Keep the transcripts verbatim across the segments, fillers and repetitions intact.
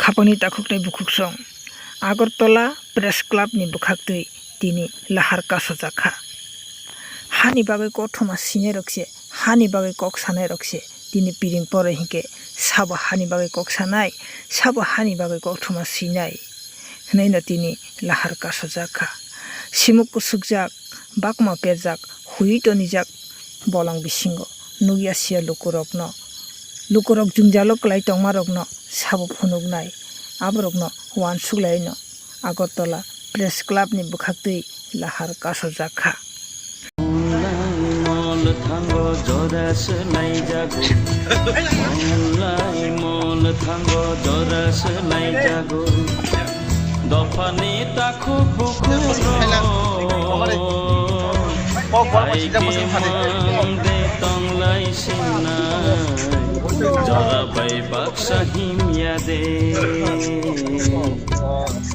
Khapangni takhuk tei bukhuksong. Agartala Press Club ni bwkhaktwi tini lahar kasojak kha. Hani bagwi kothoma sinai rok se, hani bagwi kok sanai rok se tini piring poroi hinkhe sabo hani bagwi kok sanai, sabo hani bagwi kothoma sinai hwnwi no tini lahar kasojak kha. Simuk kusukjak, bakma perjak, hui tonijak bolong bisingo nukya siya lukurokno. Lukurok jwngjalo kwlai tongmarokno sabo phunuknai, aborokno uansuk laino Agartala Press Club ni bwkhaktwi lahar kasojak kha. Mol thango jora swlaijago. Mol thango jora swlaijago. Dophani takhuk bukhuk rok. Hai khe mangde tonglai sinai. Jora bai baksa himya de.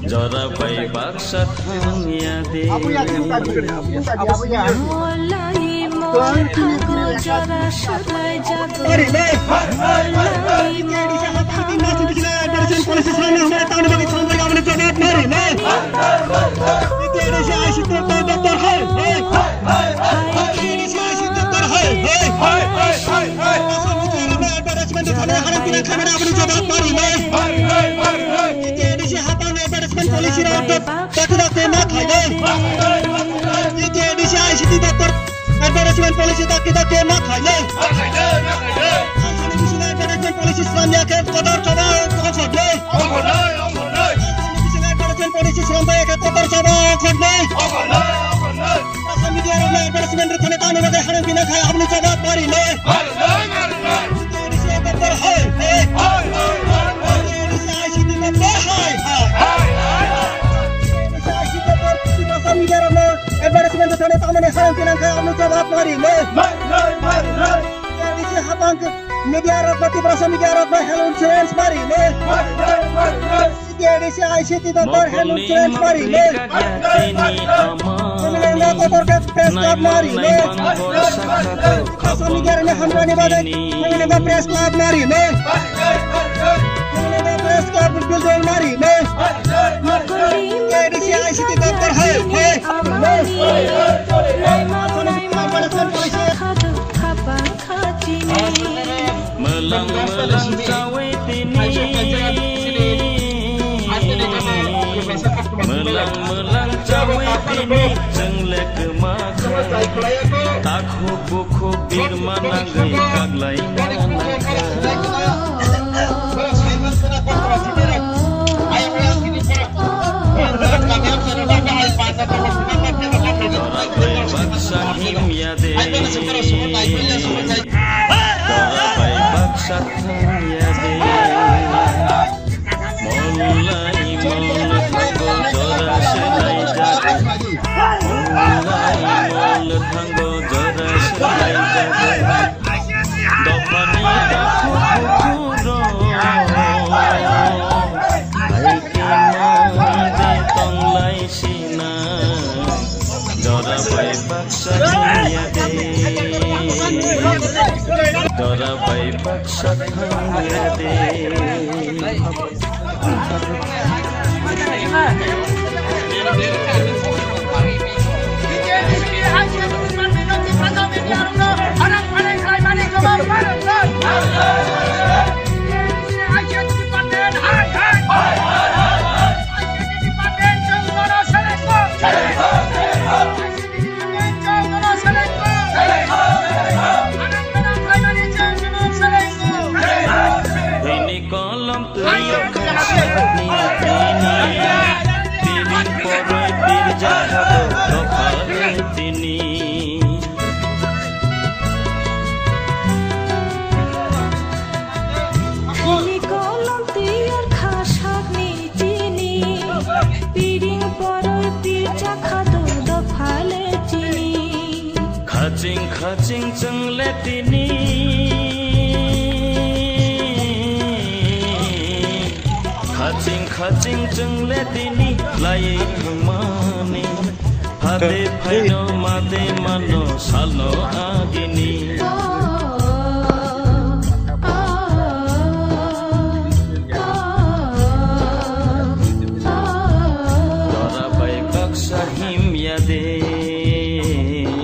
Jora bai baksa thangya de. Molai mol thago jora swlai jago. Molai mol thago jora swlai jago. Hai khe mangde tonglai sinai. Policy rok tak tak ke ma khainai. T T A D C I C T daptor advertisement policy tak tak ke ma khainai. Advertisement policy slamya khe kotor kotor ongkhornai. Advertisement policy slamya khe kotor kotor ongkhornai. Social media rok advertisement rok thani tani bagwi harang bina khai aboni jawab marinai. Advertisement thani tamani harang pinang kha, ano jawab mari le. Media rok, Tiprasa media rok, health insurance mari le. T T A D C I C T daptor health insurance mari le. Komilenga kotor ke press club mari le. Tiprasa media rok hamrani bagwi Komilenga press club mari le. Komilenga press club building mari le. T T A D C I C T daptor hai, hai. Mwlang mwlang chawi tini. Mwlang mwlang chawi tini. Chwng le kwma kha. Takhuk bukhuk birma nangwi kaglai na nangkha. Baksa himya de. Jora bai baksa himya de. Mol lai mol thango jora swlai jago. Mol lai mol thango jora swlai jago. Dophani takhuk bukhuk rok. Hai khe mangde tonglai sinai. Jora bai baksa himya de. Jora bai baksa himya de. Bini kolom twi khasakni tini, tini poroi tirjakha dopha le tini. Bini kolom tiyar khasakni tini, piring poroi tirjakha dopha le tini. Khaching khaching chwng le tini. Khaching khaching chwng le tini laiwi thangmani. Hade phaino made mano salno agini. ya de.